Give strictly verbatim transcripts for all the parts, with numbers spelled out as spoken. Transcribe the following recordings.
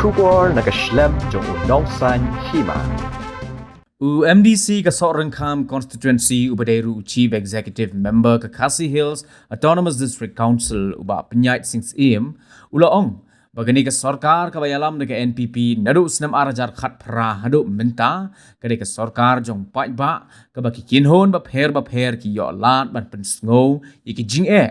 Khubor na ka shlem jong u Nongsaiñ Hima. U M D C ka Sohryngkham Constituency uba dei ruh u Chief Executive Member ka Khasi Hills Autonomous District Council u Bah Pynïaid Sing Syiem u la ong ba kane ka sorkar kaba ïalam da ka N P P naduh snem ar hajar khatphra haduh mynta ka dei ka sorkar jong paidbah kaba ki kynhun bapher bapher ki ïoh lad ban pynsngew ïa ki jingeh.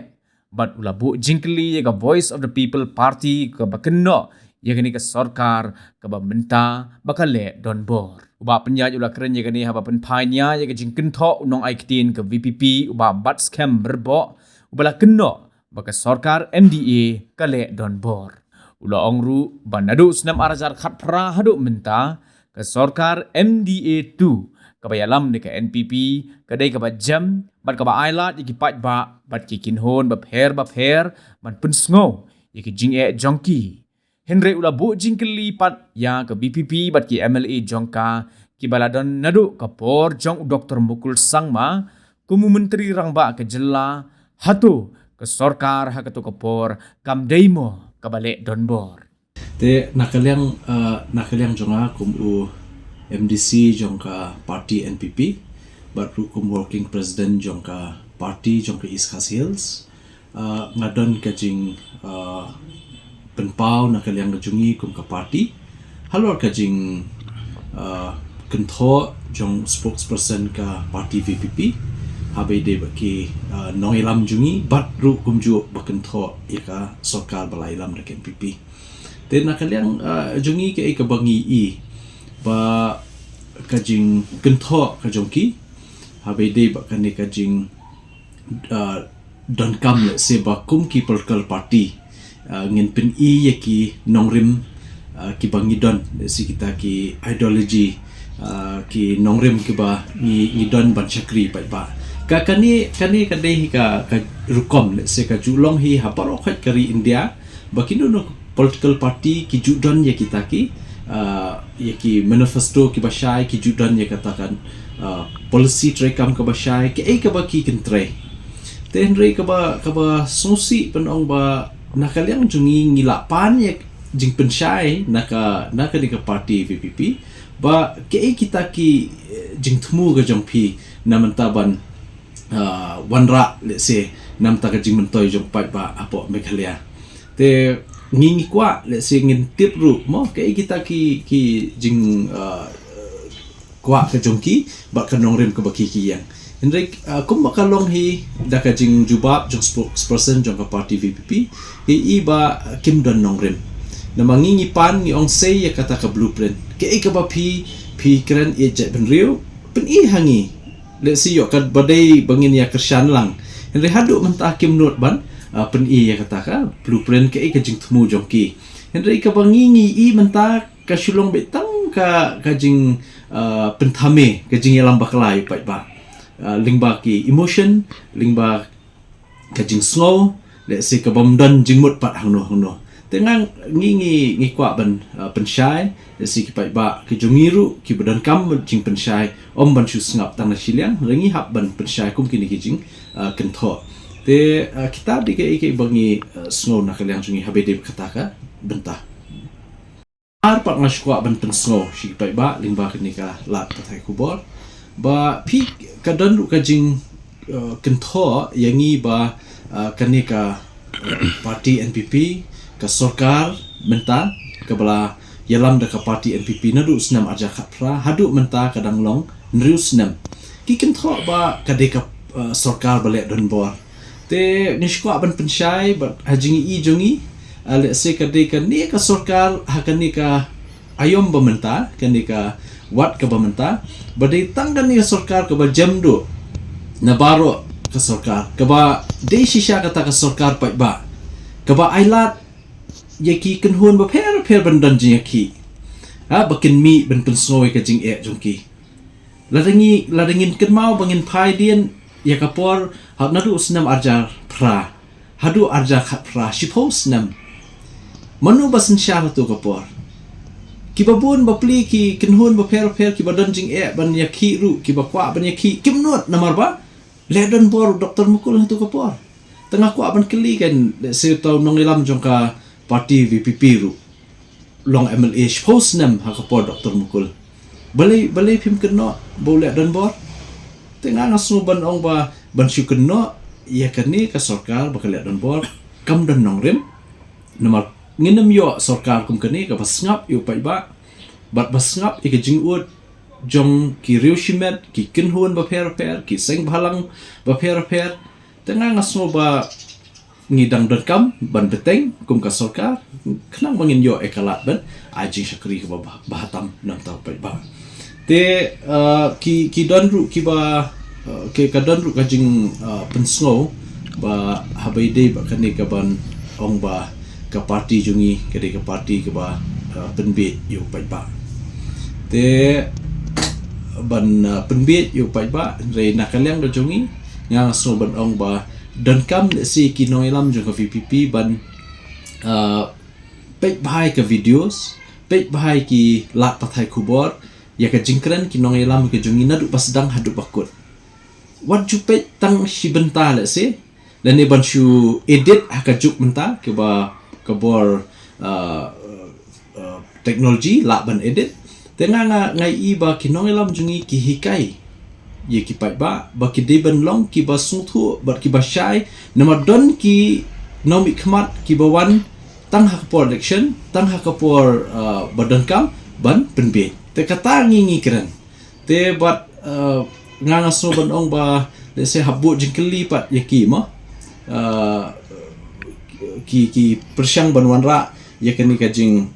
Bad u la buh jingkylli ïa ka Voice of the People Party kaba kynnoh ïa kane ka sorkar kaba mynta ba ka leh donbor. U Bah Pynïaid u la kren ïa kane haba pynphai nia ïa ka jingkynthoh u nongai ktien ka V P P u Bah Batskhem Myrboh uba la kynnoh ba ka sorkar M D A ka leh donbor. U la ong ruh ba naduh snem ar hajar khatphra haduh mynta ka sorkar M D A two kaba ïalam da ka N P P ka dei kaba jem bad kaba ailad ïa ki paidbah bad ki kynhun bapher bapher ban pynsngew ïa ki jingeh jong ki. Hynrei u la buh jingkylli pat ïa ka V P P bad ki M L A jong ka kiba la don naduh ka por jong u Doktor Mukul Sangma kum u Myntri Rangbah ka jylla, hato ka sorkar ha kato ka por kam dei mo kaba leh donbor. Te na ka liang, uh, na ka liang jong nga kum u M D C jong ka party N P P bad ruh kum working president jong ka party jong ka East Khasi Hills, uh, nga don ka jing, uh, pynpaw na ka liang ka jong ngi kum ka party halor ka jing, uh, kynthoh jong spokesperson ka party V P P haba ïadei bad ki, uh, nongïalam jong ngi bad ruh kumjuh ba kynthoh ïa ka sorkar ba la ïalam da ka N P P. Te na ka liang, uh, jong ngi kaei kaba ngi i ba ka jingkynthoh ka jong ki haba ïadei bad kane ka jing, uh, donkam lehse ba kum ki political party, uh, ngin pyni ïa ki nongrim, uh, kiba ngi don lehse kita ki ideology, uh, ki nongrim kiba ngi, ngi don ban shakri paidbah. Ka kane, kane ka dei hi ka, ka rukom lehse ka ju long hi ha baroh khoit ka ri India ba kino kino political party ki ju don ïa kita ki, uh, ïa ki manifesto kiba shai, ki ju don ïa kata ka, uh, policy treikam kaba shai, kaei kaba ki kyntrei. Te hynrei kaba, kaba sngewsih ban ong ba na ka liang jong ngi ngi la pan ïa jingpynshai na ka, na kane ka party V P P ba kaei kita ki, eh, jingthmu ka jong phi na mynta ban, uh, wanrah lehse na mynta ka jingmyntoi jong paidbah hapoh Meghalaya. Te ngi ngi kwah lehse ngin tip ruh mo kaei kita ki, ki jing, uh, kwah ka jong ki bad ka nongrim kaba ki, ki ïeng. Hynrei, uh, kumba ka long hi da ka jingjubab jong spokesperson jong ka party V P P, ki i ba, uh, kim don nongrim. Namar ngi ngi pan ngi ong sei ïa kata ka blueprint. Kaei kaba phi, phi kren ïa jaitbynriew, pyni ha ngi. Lehse ïoh kaba dei ba ngin ïa kyrshan lang. Hynrei haduh mynta kim nud ban, uh, pyni ïa kata ka blueprint kaei ka jingthmu jong ki. Hynrei kaba ngi ngi i mynta ka shu long beit tang ka, ka jing, uh, pynthame, ka jingïalam bakla ïa u paidbah. Uh, lyngba ki emotion, lyngba ka jingsngew, lehse kabym don jingmut pat hangno hangno. Te nga ngi ngi ngi kwah ban, uh, pynshai, lehse ki paidbah ki jong ngi ruh kiba donkam jingpynshai, ym ban shu sngap tang na shiliang, hynrei ngi hap ban pynshai kum kine ki jing, uh, kynthoh. Te, uh, kita dei kaei kaei ba ngi, uh, sngew na ka liang jong ngi haba ïadei bad kata ka bynta. Ar pat nga shu kwah ban pynsngew sha ki paidbah lyngba kane ka lad pathai khubor ba phi ka don ruh ka jing, uh, kynthoh ïa ngi ba, uh, kane ka, uh, party N P P ka sorkar mynta kaba la ïalam da ka party N P P naduh snem ar hajar khatphra haduh mynta ka dang long hynriew snem. Ki kynthoh ba ka dei ka, uh, sorkar ba leh donbor. Te ngi shu kwah ban pynshai bad ha jingïohi jong ngi, ah, lehse ka dei kane ka sorkar ha kane ka aïom ba mynta, kane ka wad kaba mynta ba dei tang kane ka sorkar kaba jem duh na baroh ka sorkar, kaba dei shisha kata ka sorkar paidbah kaba ailad ïa ki kynhun bapher bapher ban don jingïakhih, ha, ba kin mih ban pynsngew ïa ka jingeh jong ki. Lada ngi, lada ngin kynmaw ba ngin phai dien ïa ka por ha naduh u snem ar hajar phra haduh ar hajar khatphra, shiphew snem. Mano ba synshar ha kato ka por? Kiba bun bapli ki kynhun bapher bapher kiba don jingeh ban ïakhih ruh, kiba kwah ban ïakhih, kim nud namar ba leh donbor u Doktor Mukul ha kato ka por. Te nga kwah ban kylli kan, lehse uta u nongïalam jong ka party V P P ruh. long M L A shiphew snem ha ka por Doctor Mukul. Balei, balei phim kynnoh ba u leh donbor? Te nga nga sngew ban ong ba ban shu kynnoh ïa kane ka sorkar ba ka leh donbor kam don nongrim. Namar ngin ym ïoh sorkar kum kane kaba sngap ïa u paidbah bad ba sngap ïa ka jingud jong ki riew shimet, ki kynhun bapher bapher, ki seng bhalang bapher bapher. Te nga nga sngew ba ngi dang donkam ban bteng kum ka sorkar khnang ba ngin ïoh ïa ka lad ban ai jingshakri kaba bha, bha tam na u paidbah. Te uh, ki, ki don ruh kiba uh, ki, ka don ruh ka jing uh, pynsngew ba haba ïadei bad kane ka ban ong ba ka parti jong ngi ka dei ka parti kaba uh, pynbiej ïa u paidbah. Te ban uh, pynbiej ïa u paidbah, hynrei na ka liang ka jong ngi nga nga sngew ban ong ba donkam lehse ki nongïalam jong ka V P P ban uh, peit bha ïa ka videos, peit bha ïa ki lad pathai khubor ïa ka jingkren ki nongïalam ka jong ngi naduh ba sdang haduh ba kut. Wat ju peit tang shi bynta lehse, lane ban shu edit ha ka juk mynta kaba ka bor uh, uh, technology lah ban edit. Te nga nga nga i ba ki nongïalam jong ngi ki hikai ïa ki paidbah ba ki dei ban long kiba sngewthuh bad kiba shai, namar don ki nongmihkhmat kiba wan tang ha ka por election, tang ha ka por uh, ba donkam ban pynbiej. Te kata ngi ngi kren. Te bad uh, nga nga sngew ban ong ba lehse hap buh jingkylli pat ïa ki mo. Uh, ki ki pyrshang ban wanrah ïa kane ka jing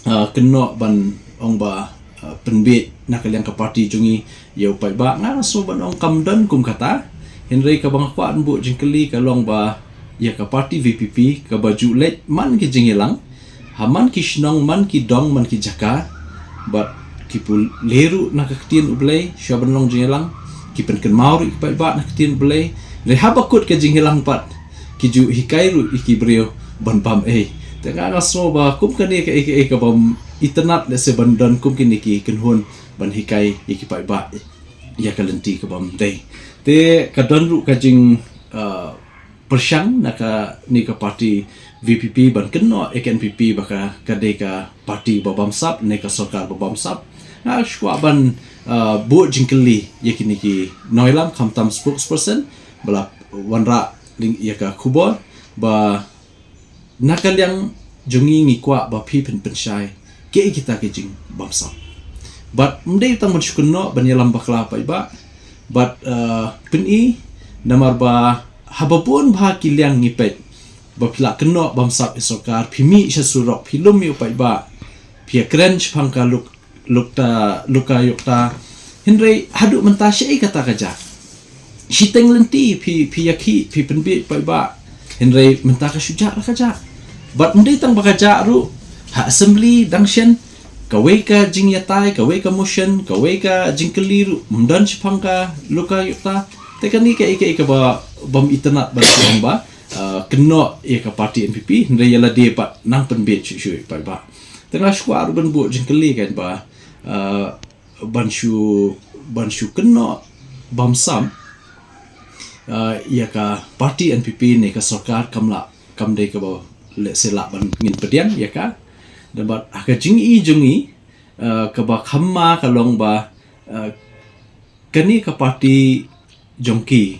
uh, kynnoh ban ong ba uh, pynbiej na ka liang ka parti jong ngi ïa u paidbah. Nga nga sngew ban ong kam don kum kata. Hynrei kaba nga kwah ban buh jingkylli ka long ba ïa ka parti V P P kaba ju leit man ki jingïalang ha man ki shnong, man ki dong, man ki jaka, bad ki pule ruh na ka ktien U Blei shuwa ban long jingïalang, ki pynkynmaw ruh ïa ki paidbah na ka ktien U Blei. Hynrei haba kut ka jingïalang pat ki ju hikai ruh ïa ki briew ban bam ei. Te nga nga sngew ba kum kane kaei kaei kabym itynnad lehse ban don kum kine ki kynhun ban hikai ïa ki paidbah ïa ka lynti kabym dei. Te ka don ruh ka jing uh, pyrshang na kane ka parti V P P ban kynnoh ïa ka N P P ba ka, ka dei ka parti ba bamsap ne ka sorkar ba bamsap. Nga shu kwah ban uh, buh jingkylli ïa kine ki nongïalam khamtam spokesperson ba la wanrah lyng ïa ka khubor ba na ka liang jong ngi ngi kwah ba phi pynpynshai kiei kita ki jingbamsap. Bad ym dei tang ban shu kynnoh ban ïalam bakla paidbah bad uh, pyni namar ba haba bun bha ki liang ngi peit ba phi la kynnoh bamsap ïa sorkar, phi mih sha surok, phi lum ïa u paidbah, phi ïakren shaphang ka luk lukta, luka yukta. Hynrei haduh mynta shaei kata ka jah? Shiteng lynti phi, phi ïakhih, phi pynbiej paidbah. Hynrei mynta ka shu jah la ka jah. Bad ym dei tang ba ka jah ruh, ha assembly dang shen kawei ka jingïatai, kawei ka motion, kawei ka jingkylli ruh ym don shaphang ka luka yukta. Te kane kaei kaei kaba bym itynnad ban ong ba uh, kynnoh ïa ka parti N P P, hynrei ïa lade pat nang pynbiej shuh shuh paidbah. Te nga shu kwah ruh ban buh jingkylli kan ba uh, ban shu, ban shu kynnoh bamsap uh, ïa ka parti N P P ne ka sorkar kam lah, kam dei kaba lehse lah ban ngin pdiang ïa ka. Namar ha ka jingi jong ngi uh, kaba kham ma ka long ba uh, kane ka parti jong ki,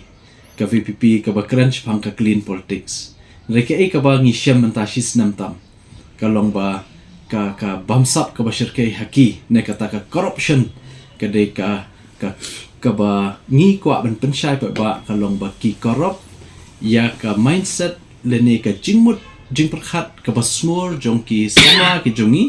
ka V P P, kaba kren shaphang ka clean politics. Hynrei kaei kaba ngi shem mynta shi snem tam ka long ba ka, ka bamsap kaba shyrkhei ha ki ne kata ka corruption ka dei ka, ka, kaba ngi kwah ban pynshai paidbah ka long ba ki corrupt ïa ka mindset lane ka jingmut jingpyrkhat kaba sngur jong ki samla ki jong ngi,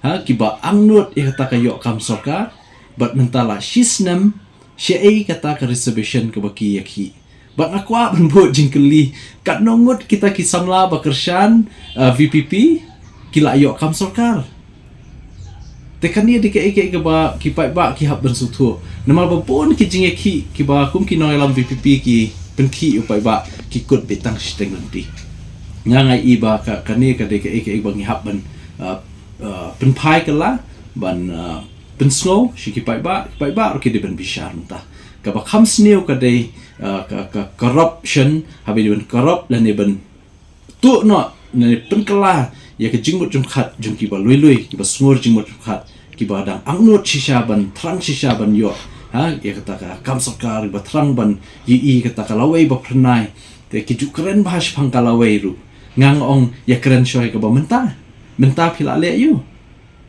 ha, kiba angnud ïa kata ka ïoh kam sorkar. Bad mynta la shi snem shaei kata ka reservation kaba ki ïakhih. Bad nga kwah ban buh jingkylli, katno ngut kita ki samla ba kyrshan uh, V P P ki la ïoh kam sorkar? Te kane dei kaei kaei kaba ki paidbah ki hap ban sngewthuh. Namar ba bun ki jingïakhih kiba kum ki nongïalam V P P ki pynkhih ïa u paidbah ki kut beit tang shiteng lynti. Nga nga i ba ka, kane ka dei kaei kaei ba ngi hap ban uh, uh, pynphai kylla ban uh, pynsngew sha ki paidbah, ki paidbah ruh ki dei ban bishar mynta. Kaba kham sniew ka dei uh, ka, ka corruption, haba dei ban corrupt lane ban tuh noh ne pynkylla ïa ka jingmut jingpyrkhat jong kiba lui lui, kiba sngur jingmut jingpyrkhat, kiba dang angnud shisha ban thrang shisha ban ïoh, ha, ïa kata ka kam sorkar, kiba thrang ban ïohi ïa kata ka lawei ba phyrnai. Te ki ju kren bha shaphang ka lawei ruh. Nga ong ïa kren shuwa ïa kaba mynta. Mynta phi la leh ïa u.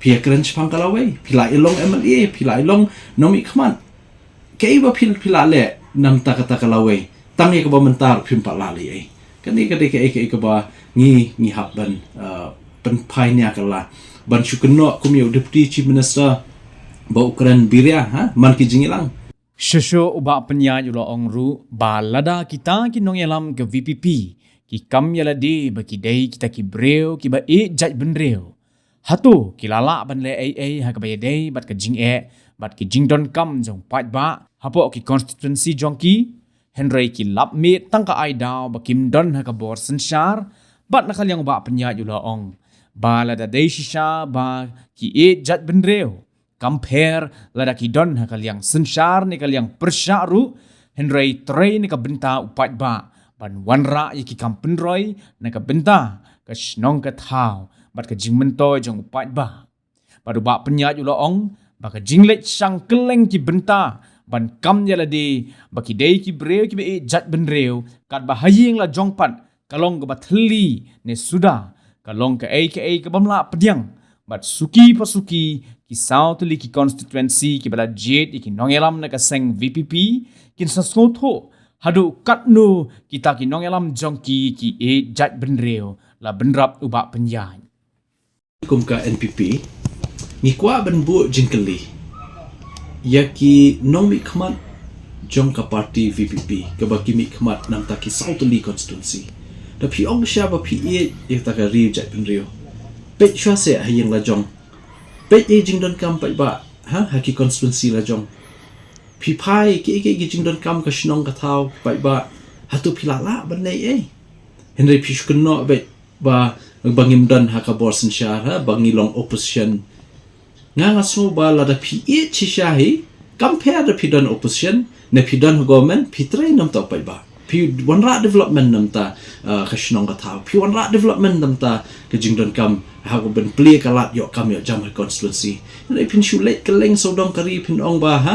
Phi ïa kren shaphang ka lawei. Phi la ïa long M L A, phi la ïa long nongmihkhmat. Kaei ba phi, phi la leh namar kata ka lawei, tang ïa kaba mynta ruh phim pat lah leh ei. Kane ka dei kaei kaei kaba ngi, ngi hap ban, uh, pynphai nia ka la, ban shu kynnoh kum ïa u Deputy Chief Minister ba u kren biria, ha, man ki jingïalang. Shuh shuh u Bah Pynïaid u la ong ruh ba lada kita ki nongïalam ka V P P ki kam ïa lade ba ki dei kita ki briew kiba ïeit jaitbynriew, hato ki la lah ban leh ei ei ha kaba ïadei bad ka jingeh bad ki jingdonkam jong paidbah hapoh ki constituency jong ki? Hynrei ki lap miet tang ka ai daw ba kim don ha ka bor synshar. Bad na ka liang u Bah Pynïaid u la ong ba lada dei shisha ba ki ïeit jaitbynriew, kam pher lada ki don ha ka liang synshar ne ka liang pyrshah ruh, hynrei trei na ka bynta u paidbah ban wanrah ïa ki kam pynroi na ka bynta ka shnong ka thaw bad ka jingmyntoi jong u paidbah. Bad u Bah Pynïaid u la ong ba ka jingleit shang kylleng ki bynta ban kam ïa lade ba ki dei ki briew kiba ïeit jaitbynriew, katba ha ïing la jong pat ka long kaba thylli ne suda, ka long kaei kaei kabym lah pdiang. Bad suki pa suki, ki saw tylli ki constituency kiba la jied ïa ki nongïalam na ka seng V P P kin sa sngewthuh haduh katno kita ki nongïalam jong ki ki ïeit jaitbynriew, la bynrap u Bah Pynïaid. Kum ka N P P, ngi kwah ban buh jingkylli ïa ki nongmihkhmat jong ka party V P P, kaba ki mihkhmat namar ki saw tylli constituency. Da phi ong shisha ba phi ïeit ïa kata ka ri jaitbynriew, peit shuwa seh ha ïing la jong. Peit ïa jingdonkam paidbah, ha, ha ki constituency la jong. Phi phai kiei kiei ki jingdonkam ka shnong ka thaw paidbah, hato phi la lah ban leh ei ei? Hynrei phi shu kynnoh beit ba, ba ngim don ha ka bor synshar, ha, ba ngi long opposition. Nga, nga sngew ba lada phi ïeit shisha hi, kam pher da phi don opposition ne phi don ha government, phi trei namar u paidbah. Phi wanrah development namar, uh, ka shnong ka thaw. Phi wanrah development namar ka jingdonkam ha kaba plie ka lad ïoh kam ïoh jam ha constituency. Hynrei phin shu leit kylleng sawdong ka ri phin ong ba, ha,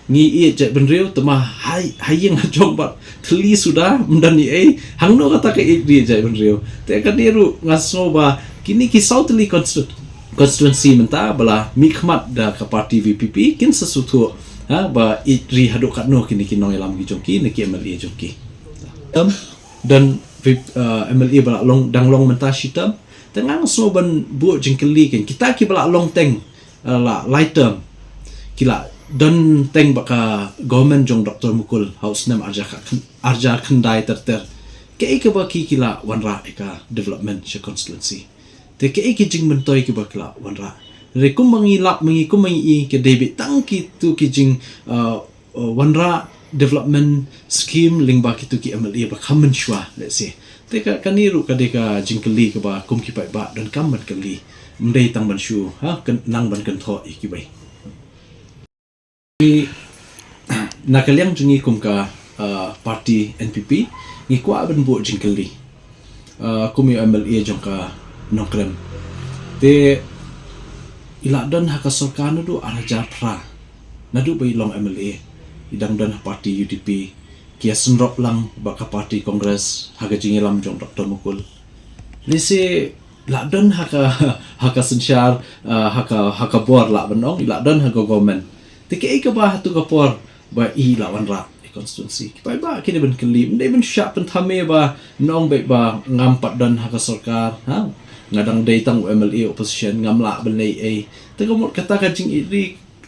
ngi ïeit jaitbynriew, te ma ha, ha ïing ha jong bad thylli suda, ym don ei ei, hangno kata ka ïeit ri jaitbynriew? Te kane ruh nga sngew ba kine ki saw tylli constitu-, constituency mynta ba la mihkhmat da ka party V P P kin sa sngewthuh, ha, ba ïeit ri haduh katno kine ki nongïalam ki jong ki ne ki M L A jong ki. Em, don V-, uh, M L A ba la long, dang long mynta shi term. Te nga sngew ban buh jingkylli kein, kita kiba la long teng, uh, la lai term, ki la don teng bad ka government jong Doctor Mukul ha u snem arhajar kha-, arhajar khyndai ter ter. Kaei kaba ki, ki la wanrah ïa ka development sha constituency? Te kaei ki jingmyntoi kiba ki la wanrah? Hynrei kumba ngi lap ma ngi, kumba ngi i, ki dei beit tang kitu ki jing, uh, uh, wanrah development scheme lyngba kitu ki M L A ba kham mynshuwa, let's say. Te ka, kane ruh ka dei ka jingkylli kaba kum ki paidbah donkam ban kylli. Ym dei tang ban shu, ha, kyn-, nang ban kynthoh ïa kiwei. Ngi, na ka liang jong ngi kum ka, uh, party N P P, ngi kwah ban buh jingkylli, uh, kum ïa u M L A jong ka Nongkrem. Te i la don ha ka sorkar naduh arhajar phra, naduh ba i long M L A. I dang don ha party U D P, ki ïa synrop lang bad ka party Congress ha ka jingïalam jong Doctor Mukul. Lehse la don ha ka, ha ka synshar, uh, ha ka, ha ka bor lah ban ong, i la don ha ka government. Te kaei kaba ha tu ka por ba i la wanrah ïa constituency? Ki paidbah ki dei ban kylli, ym dei ban shah pynthame ba nong beit ba ngam pat don ha ka sorkar, ha? Nga dang dei tang u M L A opposition, ngam lah ban leh ei ei. Te ka mut kata ka jingïeit ri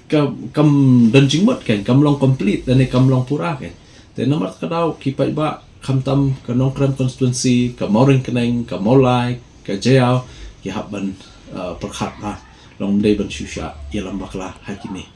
ka, kam don jingmut kein, kam long complete lane kam long pura kein. Te namar kata ka daw ki paidbah khamtam ka Nongkrem constituency, ka Mawryngkneng, ka Mawlai, ka Jaïaw, ki hap ban, uh, pyrkhat ba long, ym dei ban shu shah ïalam bakla ha kine.